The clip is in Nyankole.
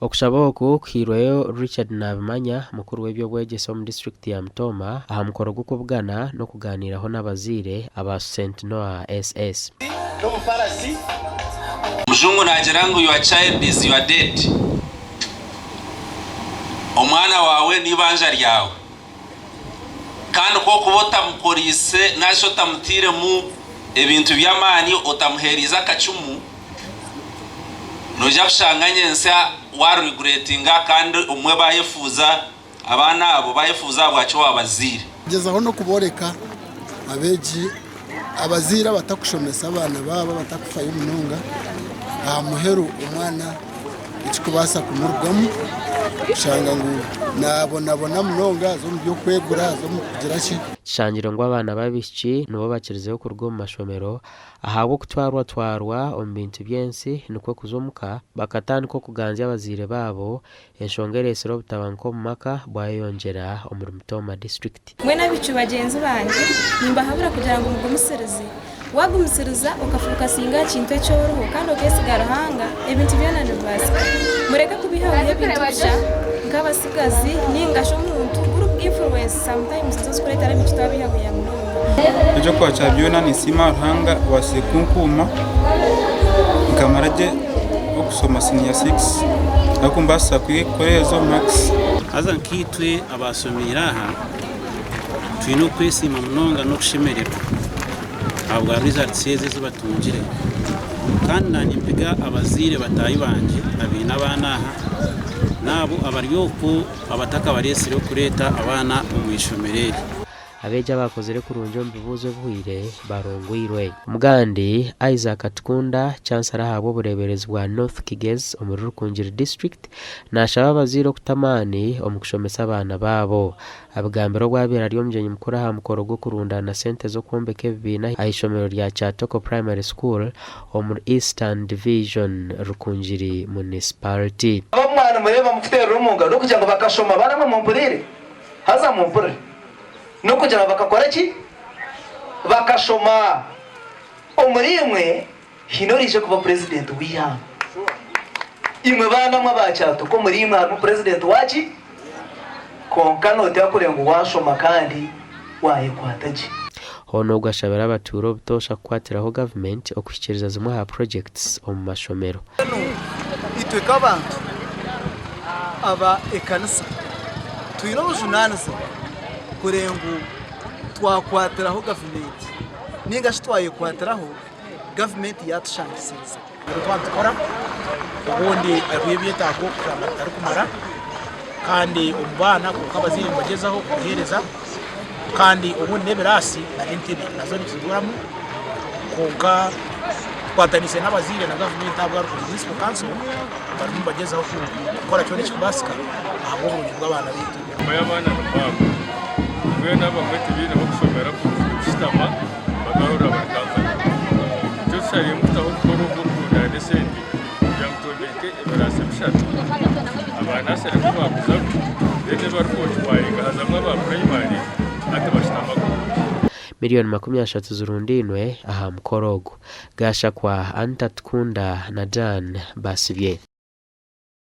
Okushaba oku kuhairweyo Richard Nabimanya, mukuru w'eby'obwegyese omu disiturikiti ya Mitooma aha mukoro gw'okubugana n'okugaaniiraho n'abazaire aba St Noah SS. Omujungu naagira ngu your child is your debt, omwana waawe n'eibanja ryawe. Kandi ku orikuba otamukoriise nari shi otamutairemu ebintu by'amaani, otamuheereize akacumu, noija kushanga nyentsya waarigureetinga kandi obumwe baayefuuza, abaana abo baayefuuza ahabwaki waabazaire. Gyezaho n'okubooreka abeegi abazaire abatakushomesa abaana baabo abatakufayo munonga aha muheru omwana ekirikubaasa kumurugamu kushanga ngu naabonabona munonga haza omu by'okwegura haza omu kugira ki. Kishangire ngu abaana b'abaishiki nibo bakirizeyo kuruga omu mashomero ahabw'okutwarwatwarwa omu bintu by'ensi nikwo kuza omuka bakatandika okuganzya abazaire baabo Enshonga ereetsire obutabanguko omu maka bwayeyongyera omuri Mitooma disiturikiti. Mbwenu abaishiki bagyenzi bangye, nimbahabura kugira ngu mugumisirize. Waagumisiriza okafokasinga aha kintu eki oriho kandi okeesiga Ruhanga, ebintu byona nibibaasika. Mureke kubeihabeiha ebintu busha nk'abatsigazi nainga shi omuntu group influence sometimes nizo zikureetera abaishiki twabeihaheiha munonga. Eky'okuha kya byona ninsiima Ruhanga obaasize kunkuuma nkamara gye okushoma siniya sikisi arikumbaasisa kukora ezo makisi. Haza nkaitwe abaashomeire aha, twine okwesiima munonga n'okushemererwa ahabwa results ezi ezi batungire. Kandi naanye nimpiga abazaire bataahi bangye abaine abaana aha n'abo abari okwo abatakabareetsire kureeta abaana omu ishomero eri. Abeegi abaakozire kurungi omu bibuuzo ebihweire barongwirwe. Omugandi, Isaac Atukunda, Chancellor ahabw'obureeberezi bwa North Kigezi omuri Rukungiri District naashaba abazaire okuta amaani omu kushomesa abaana baabo. Abigambire obu abaire ari omugyenyi mukuru aha mukoro gw'okurundaana sente z'okwombeka ebibiina aha ishomero rya Kyatoko Primary School omuri Eastern Division, Rukungiri Municipality. Abamwe nimureeba mukuteerera omu ngaro n'okugira ngu bakashoma baana mwe mumpuriire? Haza mumpurire. N'okugira ngu bakakora ki? Bakashoma. Omuriimwe haine oraije kuba purezidenti w'eihanga. Imwe baana mwe aba Kyatoko omuriimwe harimu purezidenti wa ki? Kwonka nooteekwa kureeba ngu waashoma kandi waayekwata gye. Hoona ogu ashabire abatuura obutoosha kukwatiraho gavumenti okuhikiiriza zimwe aha projects omu mashomero. Mbwenu itwe nk'abantu aba ekanisa twine obujunaanizibwa kureba ngu twakwatiraho gavumenti ninga shi twayekwatiraho gavumenti yaatushangisiriza. Twaba nitukora obundi hariho ebyetaago kushanga bitarikumara kandi omu baana kwonka abazaire nibagyezaho kubiheereza kandi obundi n'ebiraasi n'entebe nazo nituziguramu kwonka Tukwatanise n'abazaire na gavumenti ahabwa Rukungiri Municipal Council barimu nibagyezaho kukora kyona ekirikubaasika ahabw'oburungi bw'abaana baitu. Enshoma y'abaana ni mpango, mbwenu abamwe tibaine h'okushomera kushutama bakahurira bari comfortable. Nikyo tushabiiremu kutaho omukoro ogu gw'okurundaana esente kugira ngu twombeke ebiraasa bishatu, aba nasare ku baakuzamu then ebarikwokipayinga hazamu aba purayimari hati bashutama kurungi. Miriyoni 30 zirundainwe aha mukoro ogu. Gashakwa, Anita Tukunda na Dan Basibye.